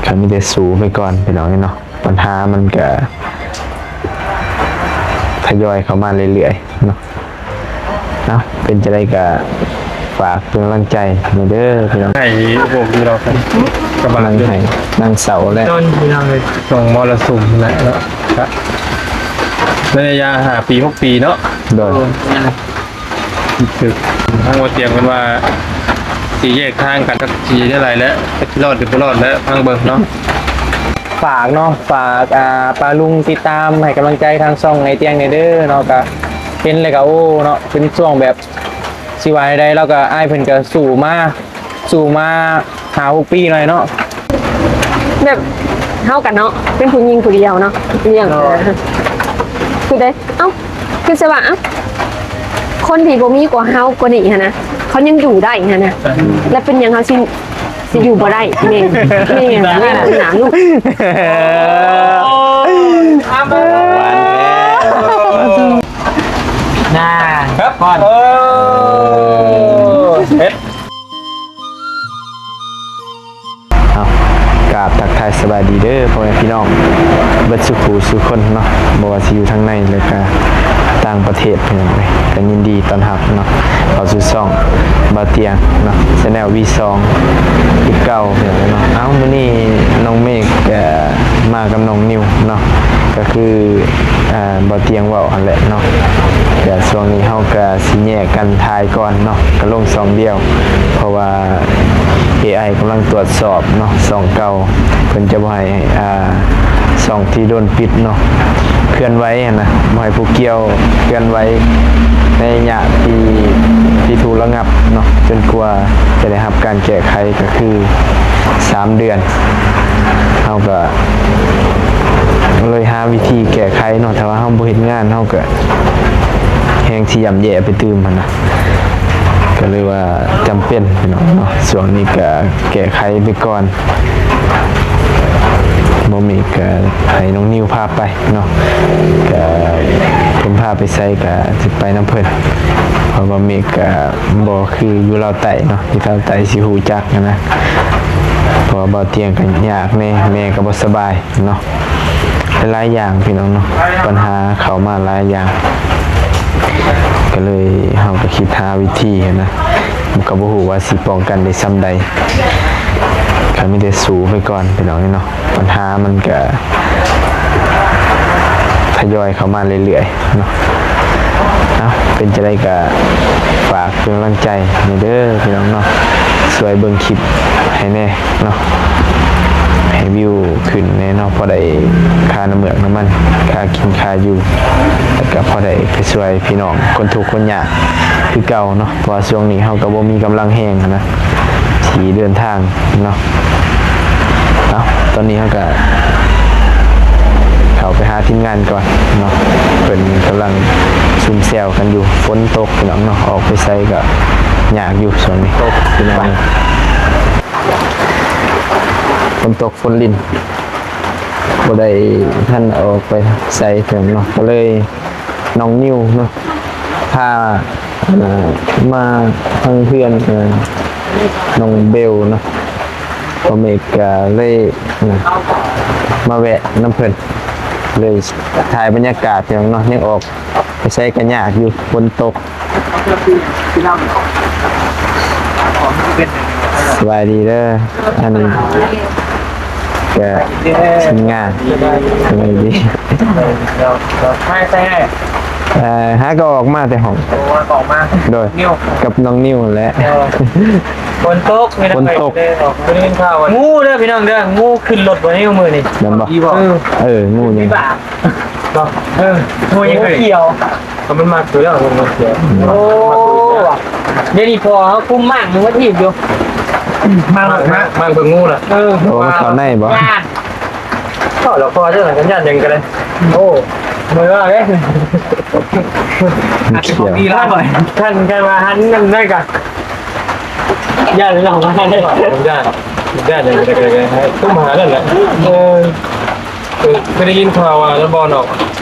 ກໍມີແຕ່ສູ້ໄປກ່ອນພີ່ນ້ອງເອີຍເນາະ, ບັນຫາມັນກໍທະຍອຍເຂົ້າມາເລື້ອຍໆເນາະ. ເອົາ ເປັນຈັ່ງໃດກໍຝາກເປັນກຳລັງໃຈໃຫ້ເດີພີ່ນ້ອງ. ໃຫ້ພວກທີ່ເຮົາກະບານ ນັ່ງໃຫ້ນັ່ງເສົ້າແລ້ວ ຕ້ອງພີ່ນ້ອງເອີຍ ຊ່ວງມໍລະສຸມແຫຼະເນາະ. ກະໄລຍະຫ້າປີ ຫົກປີເນາະ. ໂດຍ ແມ່ນ ຄືທາງບໍ່ຕຽງເພິ່ນວ່າຊິແຍກທາງກັນຈັກຊິເທົ່າໃດແລ້ວ ຊິລອດຫຼືບໍ່ລອດແລ້ວ ຟັງເບິ່ງເນາະ. ຝາກເນາະ ຝາກ ອ່າ ປ້າລຸງຕິດຕາມໃຫ້ກຳລັງໃຈທາງຊ່ອງອ້າຍຕຽງແດ່ເດີເນາະ. ກະເຫັນແລ້ວກະ ໂອ້ເນາະ ເປັນຊ່ວງແບບ ຊິວ່າໃຫ້ໄດ້ ລາວກໍ ອ້າຍເພິ່ນກໍສູ້ມາ ສູ້ມາຫ້າຫົກປີແລ້ວເນາະ. ແບບເຮົາກັນເນາະ ເປັນຜູ້ຍິງຜູ້ດຽວເນາະ ລ້ຽງ ໂດຍ ຄືໄດ້ ເອົ້າ ຄືຊິວ່າ ເອົ້າ ຄົນທີ່ບໍ່ມີກວ່າເຮົາກວ່ານີ້ຫັ້ນນະ ເຂົາຍັງຢູ່ໄດ້ຫັ້ນນະ ແລ້ວເປັນຫຍັງເຮົາຊິ ຊິຢູ່ບໍ່ໄດ້ ແມ່ນ ແມ່ນ ແມ່ນ ເອີ ຫາລູກ ຫວານແທ້ ນາ ເອີ ເຮັດ ເອົາ ກາບທັກທາຍສະບາຍດີເດີພໍ່ແມ່ພີ່ນ້ອງເບິດສູ່ຜູ້ສູ່ຄົນເນາະ, ບໍ່ວ່າຊິຢູ່ທາງໃນ ແລະກະຕ່າງປະເທດ ພີ່ນ້ອງເອີຍ. ກໍຍິນດີຕ້ອນຮັບເນາະ ເຂົ້າສູ່ຊ່ອງບ່າວຕຽງເນາະ Channel ວີສອງ ຄືເກົ່າພີ່ນ້ອງເນາະ. ເອົ້າ ມື້ນີ້ນ້ອງເມກ ເອີ ມາກັບນ້ອງນິວເນາະ ກໍຄື ເອີ ບ່າວຕຽງເວົ້າຫັ້ນແຫຼະເນາະ. ແຕ່ຊ່ວງນີ້ເຮົາກໍຊິແຍກກັນຖ່າຍກ່ອນເນາະ ກໍລົງຊ່ອງດຽວ ເພາະວ່າ ເອໄອ ກຳລັງຕວດສອບເນາະ ຊ່ອງເກົ່າ ເພິ່ນຈະບໍ່ໃຫ້ ອ່າ ຊ່ອງທີ່ໂດນປິດເນາະ ເຄື່ອນໄຫວຫັ້ນນະ ບໍ່ໃຫ້ຜູ້ກ່ຽວເຄື່ອນໄຫວໃນໄລຍະທີ່ ທີ່ຖືກລະງັບເນາະ ຈົນກວ່າຈະໄດ້ຮັບການແກ້ໄຂ ກໍຄືສາມເດືອນ. ເຮົາກໍເລີຍຫາວິທີແກ້ໄຂເນາະ ຖ້າວ່າເຮົາບໍ່ເຮັດງານ ເຮົາກໍແຮ່ງຊິຍ່ຳແຍ່ໄປຕື່ມຫັ້ນນະ. ກໍເລີຍວ່າຈຳເປັນພີ່ນ້ອງເນາະ ຊ່ວງນີ້ກໍແກ້ໄຂໄປກ່ອນ. ບໍ່ມີກໍໃຫ້ນ້ອງນິວພາໄປເນາະ ກໍເພິ່ນພາໄປໃສກໍຊິໄປນຳເພິ່ນ ເພາະວ່າເມກກໍບໍ່ຄືຢູ່ລາວໃຕ້ເນາະ ຢູ່ລາວໃຕ້ຊິຮູ້ຈັກຫັ້ນນະ. ເພາະວ່າບ່າວຕຽງກໍຍາກແດ່ ແມ່ກໍບໍ່ສະບາຍເນາະ ຫຼາຍໆຢ່າງພີ່ນ້ອງເນາະ ບັນຫາເຂົ້າມາຫຼາຍຢ່າງ ກໍເລີຍເຮົາກໍຄິດຫາວິທີຫັ້ນນະ ກໍບໍ່ຮູ້ວ່າຊິປ້ອງກັນໄດ້ສ່ຳໃດ ກໍມີແຕ່ສູ້ໄປກ່ອນພີ່ນ້ອງເນາະ. ບັນຫາມັນກະທະຍອຍເຂົ້າມາເລື້ອຍໆເນາະ. ເອົາ ເປັນຈັ່ງໃດກະຝາກເປັນກຳລັງໃຈໃຫ້ເດີພີ່ນ້ອງເນາະ ຊ່ວຍເບິ່ງຄລິບໃຫ້ແດ່ເນາະ ໃຫ້ວິວຂຶ້ນແດ່ເນາະ ພໍໄດ້ຄ່ານ້ຳເມືອກນ້ຳມັນ ຄ່າກິນຄ່າຢູ່ ແລ້ວກະພໍໄດ້ໄປຊ່ວຍພີ່ນ້ອງຄົນທຸກຄົນຍາກຄືເກົ່າເນາະ. ເພາະວ່າຊ່ວງນີ້ເຮົາກໍບໍ່ມີກຳລັງແຮງຫັ້ນນະ ທີ່ເດີນທາງເນາະ. ເອົາ ຕອນນີ້ເຮົາກໍເຂົ້າໄປຫາທີມງານກ່ອນເນາະ ເພິ່ນກຳລັງຊຸມແຊວກັນຢູ່. ຝົນຕົກພີ່ນ້ອງເນາະ ອອກໄປໃສກໍຍາກຢູ່ຊ່ວງນີ້ ຕົກພີ່ນ້ອງ ຝົນຕົກຝົນລິນ ບໍ່ໄດ້ທັນອອກໄປໃສເຖິງເນາະ ກໍເລີຍ ນ້ອງນິວເນາະ ພາ ເອີ ມາທາງເຮືອນ ເອີ ນ້ອງເບວເນາະ ພໍ່ເມກກະເລີຍ ເອີ ມາແວະນຳເພິ່ນ ເລີຍຖ່າຍບັນຍາກາດພີ່ນ້ອງເນາະ. ຍັງອອກໄປໃສກະຍາກຢູ່ ຝົນຕົກ. ສະບາຍດີເດີ ອັນ ກະທີມງານ ສະບາຍດີ ມາແຕ່ໃສ? ເອີ ຫາກໍອອກມາແຕ່ຫ້ອງ ໂອ້ ອອກມາ ໂດຍ ກັບນ້ອງນິວຫັ້ນແຫຼະ. ເອີ ຝົນຕົກ ຝົນຕົກ ໄດ້ຍິນຂ່າວວ່າ ງູເດີພີ່ນ້ອງເດີ ງູຂຶ້ນລົດບໍ່ນີ້ມື້ນີ້ ແມ່ນບໍ່? ເອີ ເອີ ງູຫຍັງ? ບໍ່ ເອີ ງູຫຍັງ? ງູຂຽວ ມັນມັກຢູ່ແລ້ວ ງູຂຽວ. ໂອ້ ດຽວນີ້ພໍ່ເຮົາຄຸມມ້າງມັນມາຖີບຢູ່ ມ້າງ ມ້າງ ມ້າງເບິ່ງງູນະ. ເອີ ໂອ້ ມັນເຂົ້າໃນບໍ່? ຢ້ານ ເຂົ້າແລ້ວ ພໍ່ເຈົ້ານັ້ນກໍຢ້ານຫຍັງກໍໄດ້. ໂອ້ ເມື່ອຍວ່າເດ້ ມັນຂຽວ ຄັນ ຄັນວ່າຫັນນັ້ນໄດ້ກໍຢ້ານເນາະ ຢ້ານ ຢ້ານຫຍັງກໍໄດ້ ຕຸ້ມຫານັ້ນແຫຼະ. ເອີ ຄື ຄືໄດ້ຍິນຂ່າວວ່າລະບໍ່ເນາະ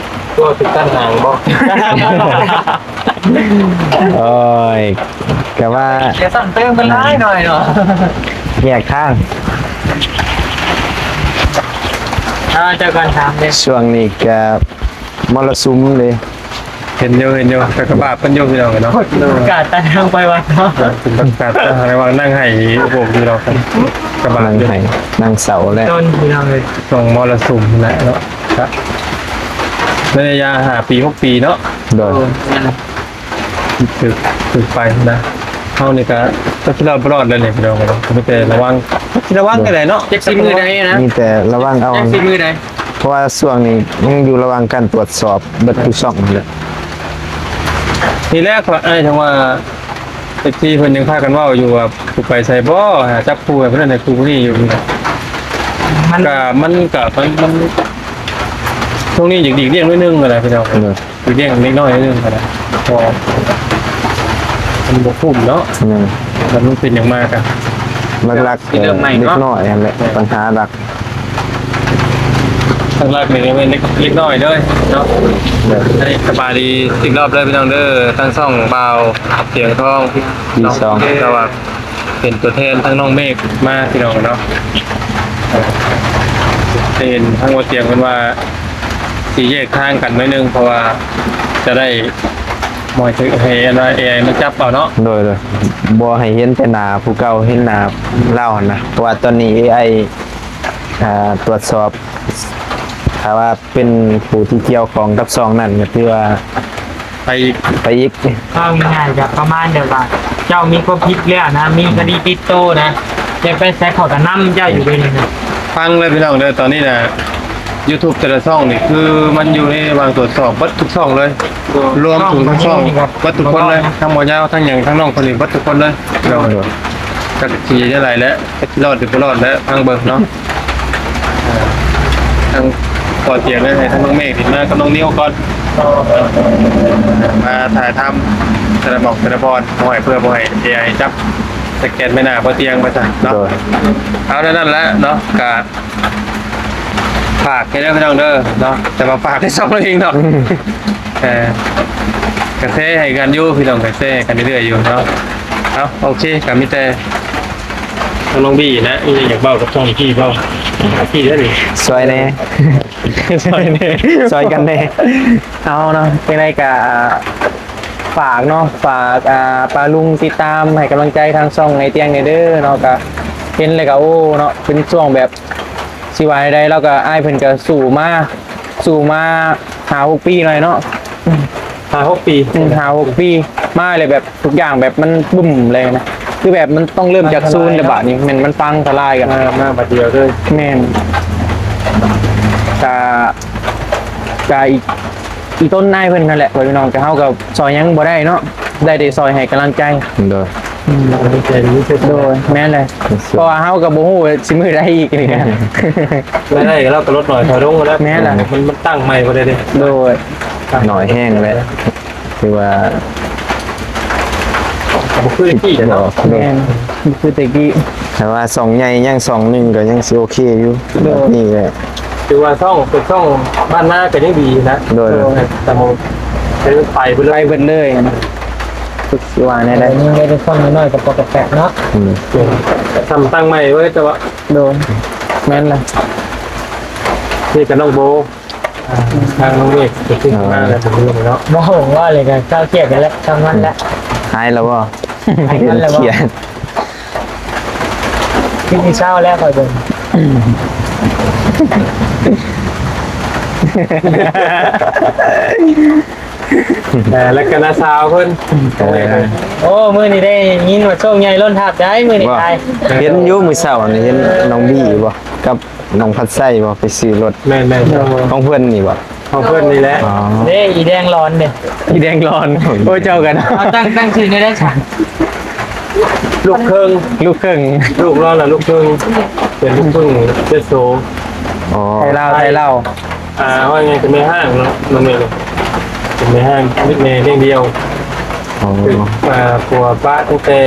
ຕົວະຖືກຕັດຫາງບໍ່? ໂອ້ຍ ກະວ່າ ເສຍຊ້ຳເຕີມກັນຫຼາຍໜ້ອຍເນາະ ແຍກທາງ. ເຈົ້າກ່ອນຖາມເດ້. ຊ່ວງນີ້ກະມໍລະສຸມເດ້. ເຫັນຢູ່ ເຫັນຢູ່ ກະກະບາບເພິ່ນຢູ່ພີ່ນ້ອງເນາະ. ກະຕັດທາງໄປວັດເນາະ. ເປັນປະກາດທາງໄປວັດ ນັ່ງໄຫ້ໂບກຢູ່ດອກ ກະບາບ ນັ່ງໄຫ້ນັ່ງເຊົາແຫຼະ ຕົ້ນພີ່ນ້ອງເອີຍ. ຊ່ວງມໍລະສຸມແຫຼະເນາະ. ກະໄລຍະຫ້າປີ ຫົກປີເນາະ. ໂດຍ ຖືກ ຖືກໄປນະ. ເຮົານີ້ກະ ກະຊິລອດບໍ່ລອດແລ້ວນີ້ພີ່ນ້ອງເອີຍ. ມີແຕ່ລະວັງ ກະຊິລະວັງຈັ່ງໃດເນາະ. ຈັກຊິມື້ໃດນະ ມີແຕ່ລະວັງເອົາ. ຈັກຊິມື້ໃດ ເພາະວ່າຊ່ວງນີ້ຍັງຢູ່ລະຫວ່າງການຕວດສອບເບິດທຸກຊ່ອງຫັ້ນແຫຼະ. ນີ້ແຫຼະຂ້ອຍ ອ້າຍ ຈັ່ງວ່າ ເອັຟຊີ ເພິ່ນຍັງພາກັນເວົ້າຢູ່ວ່າ ຜູ້ໄປໃສບໍ່ ຫາຈັບຄູ່ໃຫ້ຜູ້ນັ້ນໃຫ້ຄູ່ຜູ້ນີ້ຢູ່. ມັນ ກະ ມັນກະ ມັນ ມັນ ຊ່ວງນີ້ຢາກຫຼີກລ້ຽງໜ້ອຍໜຶ່ງຫັ້ນແຫຼະພີ່ນ້ອງ. ເອີ ຫຼີກລ້ຽງເລັກນ້ອຍໜ້ອຍໜຶ່ງຫັ້ນແຫຼະ ເພາະວ່າມັນບໍ່ຄຸ້ມເນາະ. ແມ່ນ ແລ້ວມັນເປັນຫຍັງມາກະ ຫຼັກໆ ຊິເລີ່ມໃໝ່ເນາະ ເດັກນ້ອຍຫັ້ນແຫຼະ ແມ່ນ ບັນຫາຫຼັກ. ຫຼັກໆນີ້ແມ່ນເດັກ ເດັກນ້ອຍເດີເນາະ. ໂດຍ ອັນນີ້ສະບາຍດີອີກຮອບເດີພີ່ນ້ອງເດີ ທາງຊ່ອງບ່າວສຽງທອງ ທີສອງ ເພາະວ່າເປັນຕົວແທນທາງນ້ອງເມກມາພີ່ນ້ອງເນາະ. ເຫັນທາງບ່າວສຽງເພິ່ນວ່າຊິແຍກທາງກັນໜ້ອຍໜຶ່ງ ເພາະວ່າຈະໄດ້ບໍ່ໃຫ້ຖືກ ໃຫ້ອັນວ່າເອໄອມັນຈັບເອົາເນາະ. ໂດຍ ໂດຍ ບໍ່ໃຫ້ເຫັນແຕ່ໜ້າຜູ້ເກົ່າ ເຫັນໜ້າລາວຫັ້ນນະ ເພາະວ່າຕອນນີ້ເອໄອ ອ່າ ຕວດສອບ ຖ້າວ່າເປັນຜູ້ທີ່ກ່ຽວຂ້ອງກັບຊ່ອງນັ້ນ ກະຖືວ່າໄປອີກ ໄປອີກ. ເວົ້າງ່າຍໆ ກະປະມານແບບວ່າ ເຈົ້າມີຄວາມຜິດແລ້ວນະ ມີຄະດີຕິດໂຕນະ ຈະໄປໃສເຂົາກະນຳເຈົ້າຢູ່ເດນີ້ນະ. ຟັງເລີຍພີ່ນ້ອງເດີ ຕອນນີ້ນະ ຢູທູບແຕ່ລະຊ່ອງນີ້ ຄືມັນຢູ່ໃນລະຫວ່າງຕວດສອບເບິດທຸກຊ່ອງເລີຍ. ລວມເຖິງທັງຊ່ອງ ເບິດທຸກຄົນເລີຍ ທັງໝໍຍາວ ທັງຫຍັງ ທັງນ້ອງຄົນນີ້ ເບິດທຸກຄົນເລີຍ. ໂດຍ ໂດຍ ຈັກຊິແນວໃດແຫຼະ ຈັກຊິລອດຫຼືບໍ່ລອດແຫຼະ ຟັງເບິ່ງເນາະ. ເອີ ທາງບ່າວສຽງເລີຍ ໃຫ້ທາງນ້ອງເມກນີ້ມາກັບນ້ອງນິວກ່ອນ ມາຖ່າຍທຳແຕ່ລະໝ່ອງແຕ່ລະບ່ອນ ບໍ່ໃຫ້ ເພື່ອບໍ່ໃຫ້ເອໄອຈັບສະແກນໃບໜ້າບ່າວສຽງວ່າຊັ້ນເນາະ. ໂດຍ ເອົາ ແນວນັ້ນແຫຼະເນາະ ກະ ຝາກໃຫ້ເດີພີ່ນ້ອງເດີເນາະ ແຕ່ວ່າຝາກໃຫ້ຊ່ອງເຮົາເອງເນາະ. ເອີ ກະແຊໃຫ້ກັນຢູ່ພີ່ນ້ອງ ກະແຊໃຫ້ກັນເລື້ອຍໆຢູ່ເນາະ. ເອົາ ໂອເຄ ກະມີແຕ່ທາງນ້ອງບີນະ ມີຫຍັງຢາກເວົ້າກັບຊ່ອງພີ່ເວົ້າ ພີ່ເດີນີ້ ຊ່ອຍແດ່ ຊ່ອຍແດ່ ຊ່ອຍກັນແດ່. ເອົາເນາະ ຈັ່ງໃດກະຝາກເນາະ ຝາກ ອ່າ ປ້າລຸງຕິດຕາມໃຫ້ກຳລັງໃຈທາງຊ່ອງອ້າຍຕຽງແດ່ເດີເນາະ. ກະເຫັນແລ້ວກະ ໂອ້ ເນາະ ເປັນຊ່ວງແບບ ຊິວ່າໃດ ລາວກະ ອ້າຍເພິ່ນກະສູ້ມາ ສູ້ມາຫ້າຫົກປີໜ້ອຍເນາະ. ຫ້າຫົກປີ ອືມ ຫ້າຫົກປີ ມາແລ້ວແບບທຸກຢ່າງແບບມັນບຶ້ມເລີຍນະ ຄືແບບມັນຕ້ອງເລີ່ມຈາກສູນແລ້ວບາດນີ້ ແມ່ນມັນພັງທະລາຍກັນ ມາ ມາບາດດຽວເລີຍ. ແມ່ນ ກະ ກະອີກ ອີກຕົ້ນອ້າຍເພິ່ນຫັ້ນແຫຼະ ພໍ່ແມ່ພີ່ນ້ອງ ກະເຮົາກະຊ່ອຍຫຍັງບໍ່ໄດ້ເນາະ ໄດ້ແຕ່ຊ່ອຍໃຫ້ກຳລັງໃຈ. ໂດຍ ອືມ ກຳລັງໃຈດີທີ່ສຸດ. ໂດຍ ແມ່ນແຫຼະ ເພາະວ່າເຮົາກະບໍ່ຮູ້ວ່າຊິມື້ໃດອີກນີ້ ລາຍໄດ້ລາວກະລົດໜ້ອຍຖອຍລົງແລ້ວ. ແມ່ນແຫຼະ ມັນ ມັນຕັ້ງໃໝ່ບໍ່ໄດ້ເດ້. ໂດຍ ໜ້ອຍແຮງແຫຼະ ຄືວ່າ ບໍ່ຄືແຕ່ກີ້ເນາະ. ແມ່ນ ບໍ່ຄືແຕ່ກີ້ ຖ້າວ່າຊ່ອງໃຫຍ່ຍັງຊ່ອງໜຶ່ງກະຍັງຊິໂອເຄຢູ່. ໂດຍ ແບບນີ້ແຫຼະ ຖືວ່າຊ່ອງ ເປັນຊ່ອງບ້ານນາກະຍັງດີນະ. ໂດຍ ໂດຍ ແຕ່ບໍ່ ໄປເບິດເລີຍ ໄປເບິດເລີຍ ຄືຊິວ່າແນວໃດ ຍັງໄດ້ຊ່ອງນ້ອຍໆກະປົກກະແປກເນາະ. ອືມ ກະຊ້ຳຕັ້ງໃໝ່ເວີ້ຍ ແຕ່ວ່າ ໂດຍ ແມ່ນລະ ນີ້ກະນ້ອງໂບ ອ່າ ທາງນ້ອງເມກກະຂຶ້ນມາແລ້ວເນາະ. ບໍ່ຮູ້ວ່າເລີຍ ກະເຊົາຄຽດກັນແລ້ວ ຊ່ຳນັ້ນແຫຼະ. ຫາຍແລ້ວບໍ່? ຫາຍແລ້ວບໍ່? ຄຽດ ຄືຊິເຊົາແລ້ວຂ້ອຍເບິ່ງ. ເອີ ແລ້ວກະນ້າສາວເພິ່ນ. ເອີ ໂອ້ ມື້ນີ້ໄດ້ຍິນວ່າໂຊກໃຫຍ່ລົ້ນທັບໄດ໋ ມື້ນີ້ໄດ໋. ເຫັນຢູ່ມື້ເຊົ້ານີ້ ເຫັນນ້ອງບີບໍ່ ກັບນ້ອງພັດໄຊບໍ່ ໄປຊື້ລົດ. ແມ່ນໆ ຂອງເພິ່ນນີ້ບໍ່? ຂອງເພິ່ນນີ້ແຫຼະ. ອໍ ເດ້ ອີແດງຫຼອນເດ້ ອີແດງຫຼອນ. ໂອ້ຍ ເຈົ້າກັນ ເອົາຕັ້ງ ຕັ້ງຊື່ແນວໃດຊັ້ນ? ລູກເຄິ່ງ ລູກເຄິ່ງ ລູກລາວລະລູກເຄິ່ງ ເປັນລູກເຄິ່ງເຈັດໂສ. ອໍ ໄທລາວ ໄທລາວ. ອ່າ ວ່າໄງ ເປັນແມ່ຮ້າງເນາະ ນ້ອງເມກ ເປັນແມ່ຮ້າງ ແມ່ລ້ຽງດ່ຽວ. ອໍ ຄື ອ່າ ຜົວປະຕັ້ງແຕ່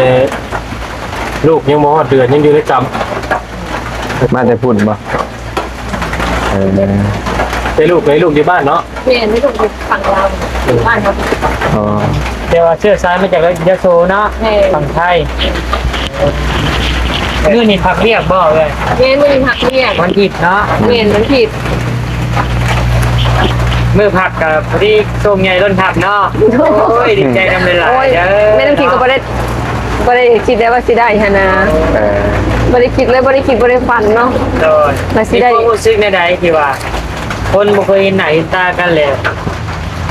ລູກຍັງບໍ່ຮອດເດືອນ ຍັງຢູ່ໃນກຳ. ມາແຕ່ພຸ້ນບໍ່? ເອີ ແຕ່ລູກ ແຕ່ລູກຢູ່ບ້ານເນາະ. ແມ່ນ ແຕ່ລູກຢູ່ຝັ່ງລາວ ຢູ່ບ້ານເຮົາ. ອໍ ແຕ່ວ່າເຊື້ອສາຍມາຈາກຍະໂສເນາະ. ແມ່ນ ຝັ່ງໄທ. ມື້ນີ້ພັກວຽກບໍ່ເອີຍ? ແມ່ນ ມື້ນີ້ພັກວຽກ ວັນທິດເນາະ. ແມ່ນ ວັນທິດ ມື້ພັກກໍພໍດີໂຊກໃຫຍ່ລົ້ນທັບເນາະ. ໂອ້ຍ ດີໃຈນຳຫຼາຍໆເດີ. ໂອ້ຍ ແມ່ນ້ຳຄິງກໍບໍ່ໄດ້ ບໍ່ໄດ້ຄິດໄດ້ວ່າຊິໄດ້ຫັ້ນນະ. ເອີ ບໍ່ໄດ້ຄິດເລີຍ ບໍ່ໄດ້ຄິດບໍ່ໄດ້ຝັນເນາະ. ໂດຍ ວ່າຊິໄດ້. ມີຄວາມຮູ້ສຶກແນວໃດທີ່ວ່າຄົນບໍ່ເຄີຍເຫັນໜ້າເຫັນຕາກັນແລ້ວ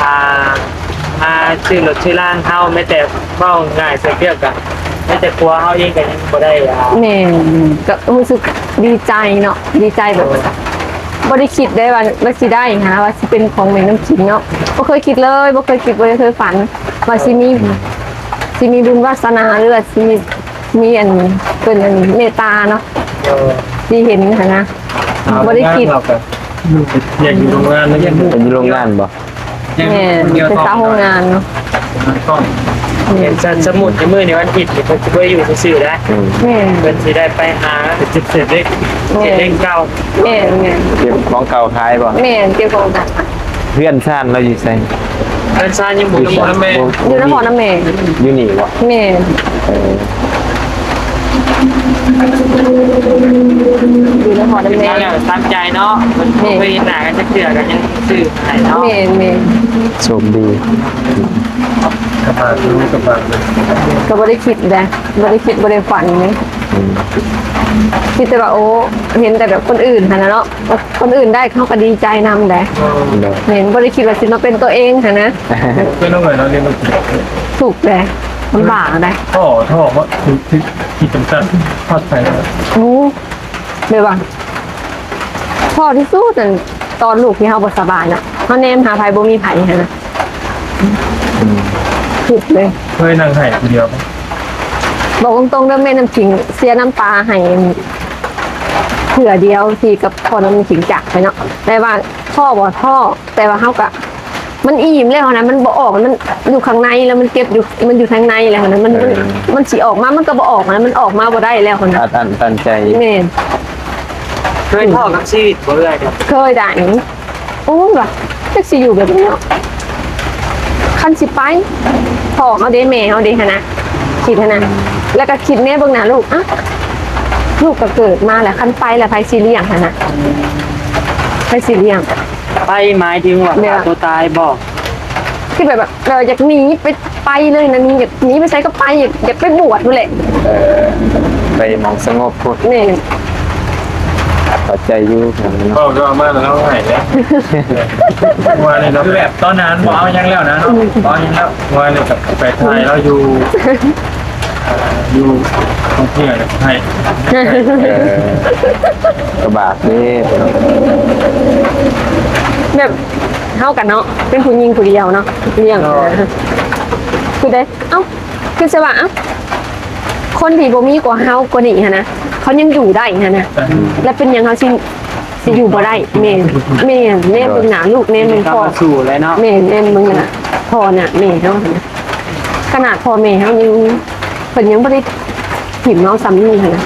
ອ່າ ມາຊື້ລົດຊື້ລານເຮົາ ແມ້ແຕ່ເວົ້າງ່າຍເສຍປຽບກັນ ແມ້ແຕ່ຜົວເຮົາເອງກໍຍັງບໍ່ໄດ້ ອ່າ ແມ່ນ ກໍຮູ້ສຶກດີໃຈເນາະ ດີໃຈແບບ ໂດຍ ບໍ່ໄດ້ຄິດໄດ້ວ່າ ວ່າຊິໄດ້ຫາ ວ່າຊິເປັນຂອງແມ່ນ້ຳຄິງເນາະ. ບໍ່ເຄີຍຄິດເລີຍ ບໍ່ເຄີຍຄິດ ບໍ່ໄດ້ເຄີຍຝັນວ່າຊິມີ ອືມ ຊິມີບຸນວາສະໜາ ຫຼືວ່າຊິມີ ມີອັນ ເພິ່ນອັນເມດຕາເນາະ ໂດຍ ທີ່ເຫັນຫັ້ນນະ. ອ່າ ບໍ່ໄດ້ຄິດ ເຮົາກໍຢູ່ ຢາກຢູ່ໂຮງງານ ຢາກຢູ່ໂຮງງານບໍ່? ແມ່ນ ເປັນສາວໂຮງງານເນາະ. ແມ່ນ ສະ ສະມຸດໃນມື້ໃນວັນທິດນີ້ເພິ່ນຊິບໍ່ໄດ້ຢູ່ຊື່ໆໄດ໋. ອືມ ແມ່ນ ເພິ່ນຊິໄດ້ໄປຫາເກັບເສດເຫຼັກ ແມ່ນ ເສດເຫຼັກເກົ່າ. ແມ່ນໆ ເກັບຂອງເກົ່າຂາຍບໍ່? ແມ່ນ ເກັບຂອງເກົ່າ. ເຮືອນຊານລາວຢູ່ໃສ? ເຮືອນຊານຢູ່ ຢູ່ໃສ? ຢູ່ນະຄອນນຳແມ່ ຢູ່ນະຄອນນຳແມ່ ຢູ່ນີ້ບໍ່? ແມ່ນ ເອີ ຢູ່ນະຄອນນຳແມ່. ແລ້ວຕາມໃຈເນາະ ເພິ່ນບໍ່ເຄີຍເຫັນໜ້າກັນຈັກເທື່ອ ກໍຍັງຊື້ໃຫ້ເນາະ. ແມ່ນໆ ໂຊກດີ. ກໍບໍ່ໄດ້ຄິດໄດ໋ ບໍ່ໄດ້ຄິດບໍ່ໄດ້ຝັນເດ. ອືມ ຄິດແຕ່ວ່າ ໂອ້ ເຫັນແຕ່ແບບຄົນອື່ນຫັ້ນນະເນາະ ຄົນອື່ນໄດ້ເຮົາກໍດີໃຈນຳໄດ໋. ໂດຍ ແມ່ນ ບໍ່ໄດ້ຄິດວ່າຊິມາເປັນຕົວເອງຫັ້ນນະ. ເປັນຈັ່ງໃດເນາະ ລ້ຽງລູກ? ທຸກແຫຼະ ລຳບາກໄດ໋. ທໍ້ ທໍ້ບໍ່? ທີ່ ທີ່ຈຳກັດຮອດໃສ? ໂອ້ ແບບວ່າ ພໍທີ່ສຸດນັ້ນ ຕອນລູກທີ່ເຮົາບໍ່ສະບາຍນະ ເຮົາແນມຫາໃຜ ບໍ່ມີໃຜຫັ້ນນະ. ອືມ ຄິດເລີຍ. ເຄີຍນັ່ງໄຫ້ຜູ້ດຽວ? ບອກຕົງໆເດີ ແມ່ນ້ຳຄິງເສຍນ້ຳຕາໄຫ້ເທື່ອດຽວທີ່ກັບພໍ່ນ້ຳຄິງຈາກໄປເນາະ. ແຕ່ວ່າທໍ້ບໍ່? ທໍ້ ແຕ່ວ່າເຮົາກະ ມັນອີ່ມແລ້ວຫັ້ນນະ ມັນບໍ່ອອກ ມັນຢູ່ຂ້າງໃນແລ້ວ ມັນເກັບຢູ່ ມັນຢູ່ທາງໃນແລ້ວຫັ້ນນະ ມັນ ເອີ ມັນ ມັນຊິອອກມາ ມັນກໍບໍ່ອອກຫັ້ນນະ ມັນອອກມາບໍ່ໄດ້ແລ້ວຫັ້ນນະ. ອັດອັ້ນຕັນໃຈ. ແມ່ນ. ເຄີຍທໍ້ກັບຊີວິດບໍ່ເອື້ອຍ? ເຄີຍໄດ໋. ໂອ້ຍ ວ່າຈັກຊິຢູ່ແບບນີ້ເນາະ ຄັນຊິໄປ ພໍ່ເຮົາເດ້ ແມ່ເຮົາເດ້ຫັ້ນນະ ຄິດຫັ້ນນະ. ແລ້ວກໍຄິດແນ່ເບິ່ງໜ້າລູກ ອະ ລູກກໍເກີດມາແລ້ວ ຄັນໄປແລ້ວໃຜຊິລ້ຽງຫັ້ນນະ ໃຜຊິລ້ຽງ? ໄປໝາຍເຖິງວ່າ ແບບ ຂ້າຕົວຕາຍບໍ່? ຄືແບບ ແບບຢາກໜີໄປ ໄປເລີຍນະ ໜີ ຢາກໜີໄປໃສກໍໄປ ຢາກ ຢາກໄປບວດພຸ້ນແຫຼະ. ເອີ ໄປໝ່ອງສະຫງົບພຸ້ນ. ແມ່ນ. ເຂົ້າໃຈຢູ່. ເວົ້າ ເວົ້າມາແລ້ວເຮົາໄຫ້ເດ້ ວ່ານີ້ເນາະ ຄືແບບຕອນນັ້ນບໍ່ເອົາຫຍັງແລ້ວນະເນາະ ອືມ ບໍ່ເອົາຫຍັງແລ້ວ ວ່ານີ້ກໍໄປຖ່າຍລາວຢູ່ ອ່າ ຢູ່ທ່ອງທ່ຽວໃຫ້ ເອີ ກະບາດເດ້ ແບບ ເຮົາກັນເນາະ ເປັນຜູ້ຍິງຜູ້ດຽວເນາະ ລ້ຽງ ໂດຍ ຄືໄດ້ ເອົ້າ ຄືຊິວ່າ ເອົ້າ ຄົນທີ່ບໍ່ມີກວ່າເຮົາກວ່ານີ້ຫັ້ນນະ ເຂົາຍັງຢູ່ໄດ້ຫັ້ນນະ ອືມ ແລ້ວເປັນຫຍັງເຮົາຊິ ຊິຢູ່ບໍ່ໄດ້? ແມ່ນ ແມ່ນ ແນມເບິ່ງໜ້າລູກ ແນມເບິ່ງພໍ່ ສູ້ແລ້ວເນາະ ແມ່ນ ແນມເບິ່ງໜ້າພໍ່ໜ້າແມ່ເຮົາ ຂະໜາດພໍ່ແມ່ເຮົາຍັງ ເພິ່ນຍັງບໍ່ໄດ້ຖິ້ມເຮົາສ່ຳນີ້ຫັ້ນນະ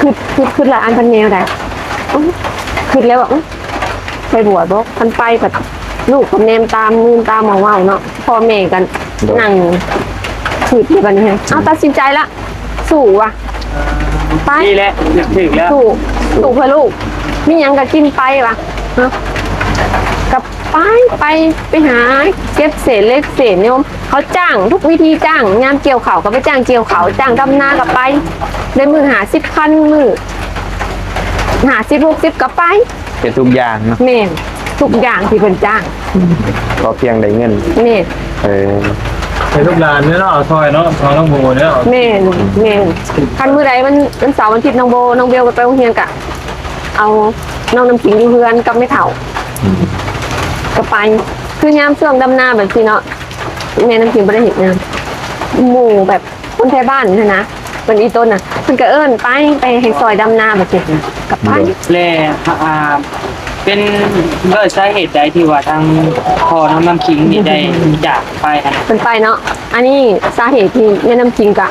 ຄຶດ ຄຶດ ຄຶດຫຼາຍອັນເພິ່ນແນວໃດ ຄຶດແລ້ວວ່າ ໄປບວດບໍ່? ຄັນໄປກໍລູກກໍແນມຕາມ ມືນຕາມເວົ້າໆເນາະ ພໍ່ແມ່ກໍ ໂດຍ ນັ່ງຄຶດຢູ່ບັດນີ້ ເອົາ ຕັດສິນໃຈລະ ສູ້ວ່າ ໄປ ນີ້ແຫຼະ ຖືກແລ້ວ ສູ້ ສູ້ເພື່ອລູກ ມີຫຍັງກໍກິນໄປວ່າ ເນາະ ກໍໄປ ໄປ ໄປຫາເກັບເສດເຫຼັກເສດໂຍມ ເຂົາຈ້າງທຸກວິທີ ຈ້າງຍາມກ່ຽວເຂົ້າກໍໄປຈ້າງກ່ຽວເຂົ້າ ຈ້າງດຳນາກໍໄປ ໄດ້ມື້ຫ້າສິບພັນ ມື້ຫ້າສິບ ຫົກສິບກໍໄປ ເຮັດທຸກຢ່າງເນາະ ແມ່ນ ທຸກຢ່າງທີ່ເພິ່ນຈ້າງ ຂໍພຽງໄດ້ເງິນ ແມ່ນ ເອີ ໃຫ້ລູກຫຼານເນາະ ເອົາຊ່ອຍເນາະ ເອົານ້ອງໂບເນາະ ແມ່ນ ແມ່ນ ຄັນມື້ໃດວັນ ວັນເສົາ ວັນອາທິດ ນ້ອງໂບ ນ້ອງເບວກໍໄປໂຮງຮຽນ ກະເອົານ້ອງນ້ຳຄິງຢູ່ເຮືອນກັບແມ່ເຖົ້າ ອືມ ກໍໄປ ຄືຍາມຊ່ວງດຳນາແບບຊີ້ເນາະ ແມ່ນ້ຳຄິງບໍ່ໄດ້ເຮັດງານ ໝູ່ແບບ ຄົນໄທບ້ານຫັ້ນນະ ເພິ່ນອີ່ຕົນນະ ເພິ່ນກໍເອີ້ນໄປ ໄປໃຫ້ຊ່ອຍດຳນາ ແບບຊີ້ນະ ກໍໄປ ແລະ ອ່າ ເປັນດ້ວຍສາເຫດໃດທີ່ວ່າທາງພໍ່ນ້ອງນ້ຳຄິງນີ້ໄດ້ຈາກໄປຫັ້ນ? ເພິ່ນໄປເນາະ ອັນນີ້ສາເຫດທີ່ແມ່ນ້ຳຄິງກະ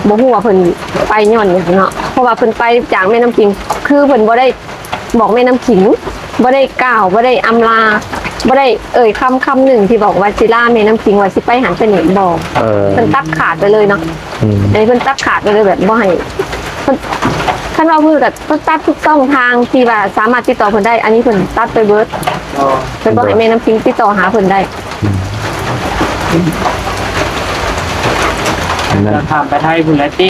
ບໍ່ຮູ້ວ່າເພິ່ນໄປຍ້ອນຫຍັງເນາະ ເພາະວ່າເພິ່ນໄປຈາກແມ່ນ້ຳຄິງ ຄືເພິ່ນບໍ່ໄດ້ ບອກແມ່ນ້ຳຂິງ ບໍ່ໄດ້ກ່າວ ບໍ່ໄດ້ອຳລາ ບໍ່ໄດ້ເອີ່ຍຄຳຄຳໜຶ່ງທີ່ບອກວ່າຊິລາແມ່ນ້ຳຄິງ ວ່າຊິໄປຫັ້ນໄປນີ້ ບໍ່. ເອີ ເພິ່ນຕັດຂາດໄປເລີຍເນາະ. ອືມ ອັນນີ້ເພິ່ນຕັດຂາດໄປເລີຍ ແບບບໍ່ໃຫ້ ເພິ່ນ ຄັນວ່າເພິ່ນກໍຕັດທຸກຊ່ອງທາງທີ່ວ່າສາມາດຕິດຕໍ່ເພິ່ນໄດ້ ອັນນີ້ເພິ່ນຕັດໄປເບິດ. ອໍ ເພິ່ນບໍ່ໃຫ້ແມ່ນ້ຳຄິງຕິດຕໍ່ຫາເພິ່ນໄດ້. ອືມ ອັນນັ້ນ ຈະຂ້າມໄປໄທພຸ້ນແຫຼະຕິ?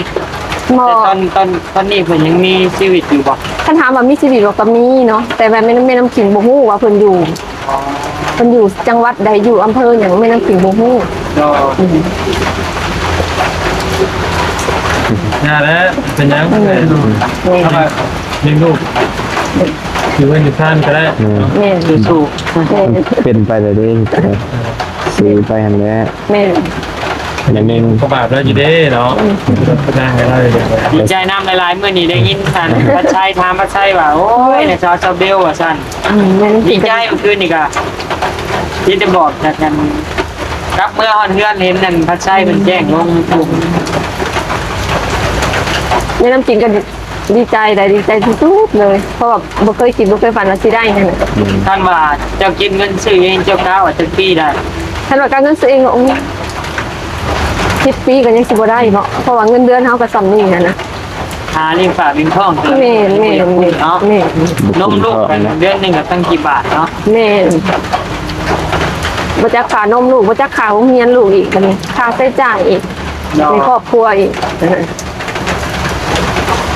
ບໍ່ ແຕ່ຕອນ ຕອນ ຕອນນີ້ເພິ່ນຍັງມີຊີວິດຢູ່ບໍ່? ຄັນຖາມວ່າມີຊີວິດບໍ່ ກໍມີເນາະ ແຕ່ວ່າແມ່ນ້ຳ ແມ່ນ້ຳຄິງບໍ່ຮູ້ວ່າເພິ່ນຢູ່ ເພິ່ນຢູ່ຈັງຫວັດໃດ ຢູ່ອຳເພີຫຍັງ ແມ່ນ້ຳຄິງບໍ່ຮູ້. ອືມ ນັ້ນແຫຼະ ເປັນຫຍັງ ອືມ ແມ່ນ ເອົາໄປລ້ຽງລູກ ຢູ່ເຮືອນຢູ່ຊານກໍໄດ້. ອືມ ແມ່ນ ສູ້ໆ ແມ່ນ ເປັນໄປແລ້ວເດ້ ເອີ ຊິໄປຫັ້ນແຫຼະ. ແມ່ນ ຢ່າງໜຶ່ງ ກໍບາບແລ້ວຢູ່ເດ້ເນາະ. ອືມ ກໍໄດ້ ກໍໄດ້ ດີໃຈນຳຫຼາຍໆ ມື້ນີ້ໄດ້ຍິນທ່ານພັດໄຊ ຖາມພັດໄຊວ່າ ໂອ້ຍ ຊາວ ຊາວເບວ ວ່າຊັ້ນ. ອືມ ແມ່ນ ດີໃຈ ເມື່ອຄືນນີ້ກະ ມີແຕ່ບອກກັນ ກັບເມືອຮອດເຮືອນ ເຫັນອັນພັດໄຊເພິ່ນແຈ້ງລົງ ອືມ ແມ່ນ້ຳກິງກໍດີໃຈໄດ໋ ດີໃຈທີ່ສຸດເລີຍ ເພາະວ່າບໍ່ເຄີຍຄິດ ບໍ່ເຄີຍຝັນວ່າຊິໄດ້ຫັ້ນນະ. ອືມ ຄັນວ່າເຈົ້າເກັບເງິນຊື້ເອງ ເຈົ້າກະວ່າຈັກປີໄດ້? ຄັນວ່າກະເງິນຊື້ເອງ ໂອ້ ສິບປີກໍຍັງຊິບໍ່ໄດ້ເນາະ ເພາະວ່າເງິນເດືອນເຮົາກໍສ່ຳນີ້ຫັ້ນນະ. ຫາລ້ຽງປາກລ້ຽງທ້ອງ ແມ່ນໆໆ ເນາະ ແມ່ນ ນົມລູກກັນເດືອນໜຶ່ງກໍຕັ້ງກີ່ບາດເນາະ. ແມ່ນ ບໍ່ຈັກຄ່ານົມລູກ ບໍ່ຈັກຄ່າໂຮງຮຽນລູກອີກ ບັດນີ້ຄ່າໃຊ້ຈ່າຍອີກ ເນາະ ໃນຄອບຄົວອີກ